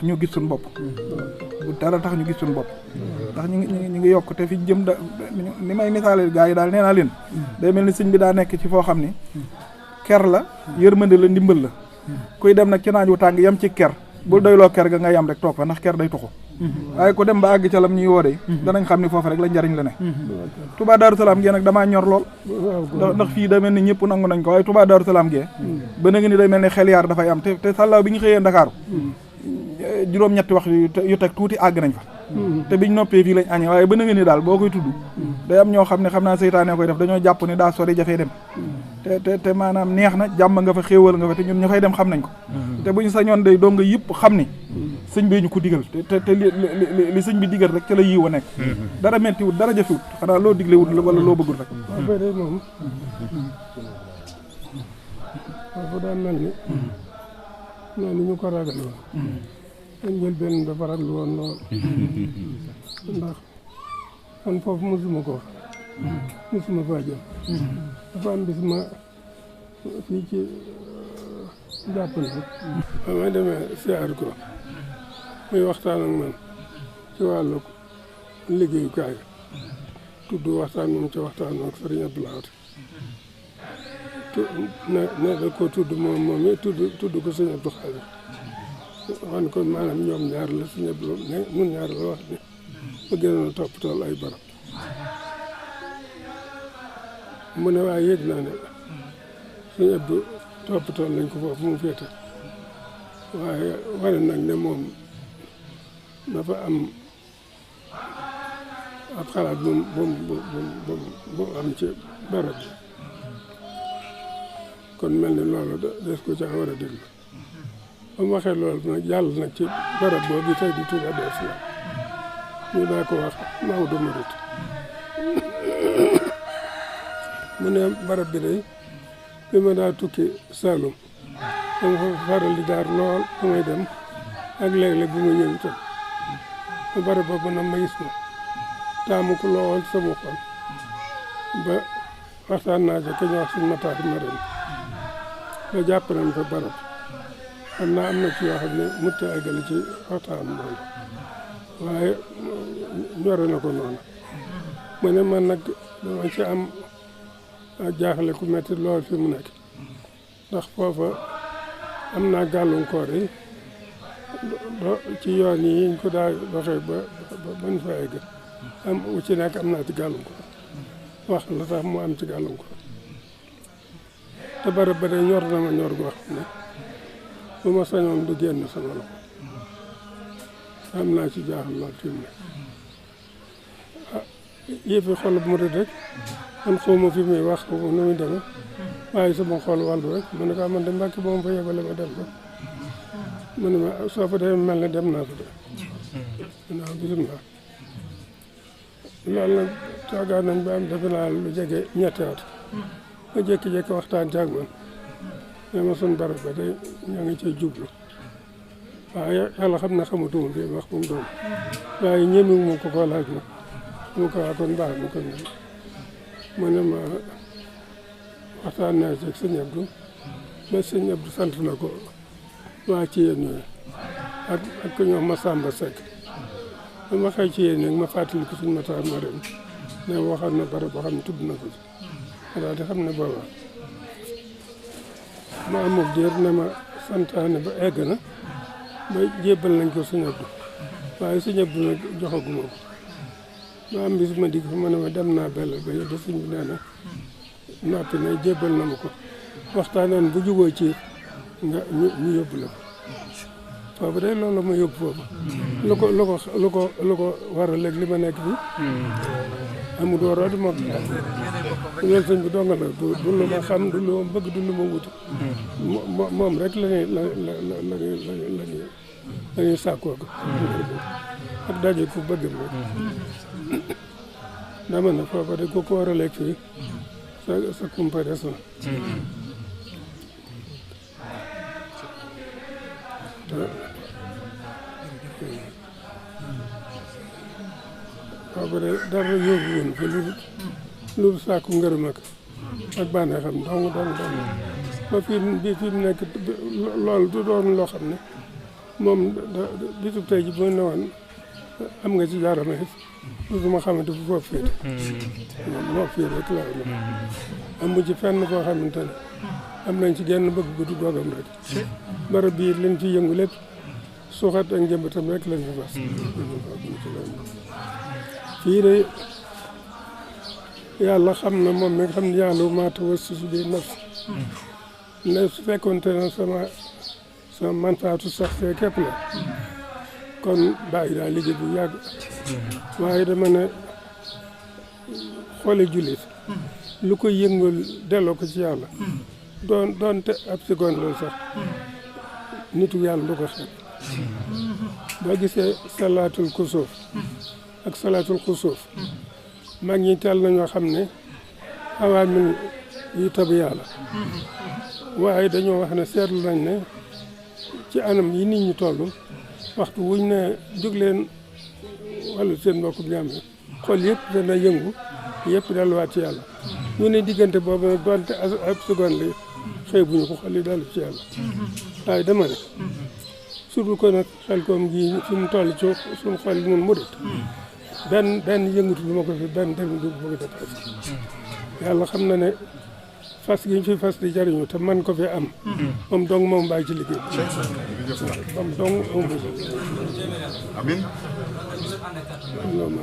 ñu gis suñu bopp bu dara tax ñu gis suñu bopp ndax ñu ngi yokk te fi jëm da ni may misaale gaa yi daal nee naa leen day mel ni sëñ bi daa nekk ci foo xam ni ker la yërmande la ndimbal la kuy dem nag ci naaj wu tàng yem ci ker bul doyloo ker ga nga yam rek toog fa ndax ker day tuxu waaye ku dem ba àgg ca lam ñuy woodee danañ xam ni foofu rek la njariñ la ne Touba Darou Salaam gee nag damaa ñor lool ndax fii da mel ni ñëpp nangu nañ ko waaye Touba Darou Salaam gee ba na nga ni day mel ni xel yaar dafay am te sàllaaw bi ñu xëyee Ndakaaru juróom-ñetti wax yu teg tuuti àgg nañ fa te biñ noppee fii lañ añee waaye ba na nga ni daal boo koy tudd day am ñoo xam ne xam naa seytaane koy def dañoo jàpp ni daa sori jafee dem te maanaam neex na jàmm nga fa xéewal nga fa te ñun ñu fay dem xam nañ ko te buñ sañoon day doo nga yëpp xam ni sëñ bi ñu ko digal te li sëñ bi digal rek ca la yiw a nekk dara mettiwut dara jafewut xanaa loo digle wut wala loo bëggul rek waaw day moom foofu daa mel ni noonu ñu ko ragal woon dañ jël benn dafa raglu woon lool ndax man foofu mosuma ko mosuma faa jëm dafa am bis ma fii ci jàppal bi ba may demee siyaar ko muy waxtaan ak man ci wàllu liggéeyukaay tudd waxtaan moom ci waxtaan ak Sëriñ Abdou Lahad ne da ko tudd moom it tudd ko Sëriñ Abdou Khadre wan ko maanaam ñoom ñaar la Sëriñ Abdou ne mun ñaar la wax ne ba gënoon a toppatool ay barab mu ne waaye yëg naa ne Sëriñ Abdou toppatool nañ ko foofu mu féete waaye wane nag ne moom dafa am ab xalaat bu am ci barab bi kon mel ni loolu des ko ca war a déglu ba mu waxee loolu nag jàll nag ci barab boobu tey di Touba Darou Salaam ñu daa ko wax Maodo Mouride mu ne barab bi day bi ma daa tukki Saloum dama fa faral di daar lool ba may dem ak léeg-léeg bu ma ñëw itam ba barab boobu nag ma gis ma taamu ko lool sama xol ba waxtaan naa ca ka ñu wax suñu mataar ma dem ba jàpp nañ fa barab xam naa am na ci yoo xam ne mutta eggale ci waxtaan moom waaye ñore na ko noonu mu ne man nag dama ci am jaaxle ku metti lool fi mu nekk ndax foofa am naa gàllankoor yi ci yoon yi ñu ko daa doxee ba bañ fa egg am ci nekk am naa ci gàllankoor wax la tax mu am ci gàllankoor te barab ba de ñor na ma ñor goo xam ne bu ma sañoon du génn sama loxo am naa ci jaaxal lool fi mu ne yëfi xolub murid rek man xawma fi muy wax xawma nu muy demee waaye sama xol wàllu rek ma ne ko man de Mbàkke ba ma fa yebale ma dem fa mu ne ma soo fa demee mel ne dem naa fa de naa bisimilah loolu nag toogaan nañ ba am defe naa lu jege ñetti at ma jékki-jékki waxtaan ci ak man mais ma sun barab ba day ñoo ngi cay jublu waaye yàlla xam ne xamatuma fi wax mu doon waaye ñemewu ma ko laaj nag mu ko waa kon baax na kon mu ne ma waxtaan naa ci sëñ Abdou ba sëñ Abdou sant na ko waa ci yéen ñooyu ak ko ñoom Massamba Seck ba ma xëy ci yéen nag ma fàttali ko suñu mataar ma dem ne waxoon na barab boo xam ne tudd na ko ci ma daal di xam ne booba ma amul diir ne ma santaane ba egg na ba jébbal nañ ko sëñ Abdou waaye sëñ Abdou nag joxaguma ko ma am bis ma digg fa ma ne ma dem naa bell ba yëpp sëñ bi nee na noppi na jébbal na ma ko waxtaaneen bu juboo ci nga ñu yóbbu la ko foofu de loolu ma yóbbu foofu lu ko waral léegi li ma nekk bi amul waroo di moom loolu sëñ bi donga la du lu ma xam du lu ma bëgg du lu ma wuti moom rek lañuy sàkkoo ko ak daje ku bëgg rek dama ne foofa de ku ko war a lekk fii sa kumpa des na foofa de dara yóbbu woon fa lu sàkku ngërëm ak bànnee xam dong ba fi mu nekk loolu du doon loo xam ne moom bisub tey ji boo ne woon am nga ci jaarama it dutuma xamante bu foofu féete moo fii rek laa amu ci fenn foo xamante ne am nañ ci genn bëgg gudd doogam rek barab bii lañ fi yëngu lépp suuxat ak njëmbatam rek lañ fi fas fii de yàlla xam na moom mi nga xam ne yàlla maa tawassasu bi nafs ne su fekkoonte ne sama manfaatu sax see képp la kon bàyyi daa liggéey bu yàgg waaye dama ne xoole jullit lu ko yëngal delloo ko ci yàlla doonte ab seconde loolu sax nitu yàlla du ko xeeb boo gisee salaatul kusuuf ak salaatul xusuuf mag ñi teel nañoo xam ne awaamil yu tabu yàlla waaye dañoo wax ne seetlu nañ ne ci anam yi nit ñi toll waxtu wuñ ne jóg leen wàllu seen mbokku ñaam xol yëpp dana yëngu yëpp delluwaat ci yàlla ñu ne diggante boobu nag doonte ab seconde li xëy bu ñu ko xol yi dellu ci yàlla waaye dama ne surtout ko nag xel koom gi fi mu toll ci suñu xol yi nun murit benn yëngatu lu ma ko fi benn dem du ma ko dépassé yàlla xam na ne fas gi ñu fi fas di jariñu te man ko fi am moom dong moom bàyyi ci liggéey moom dong moom amiin loolu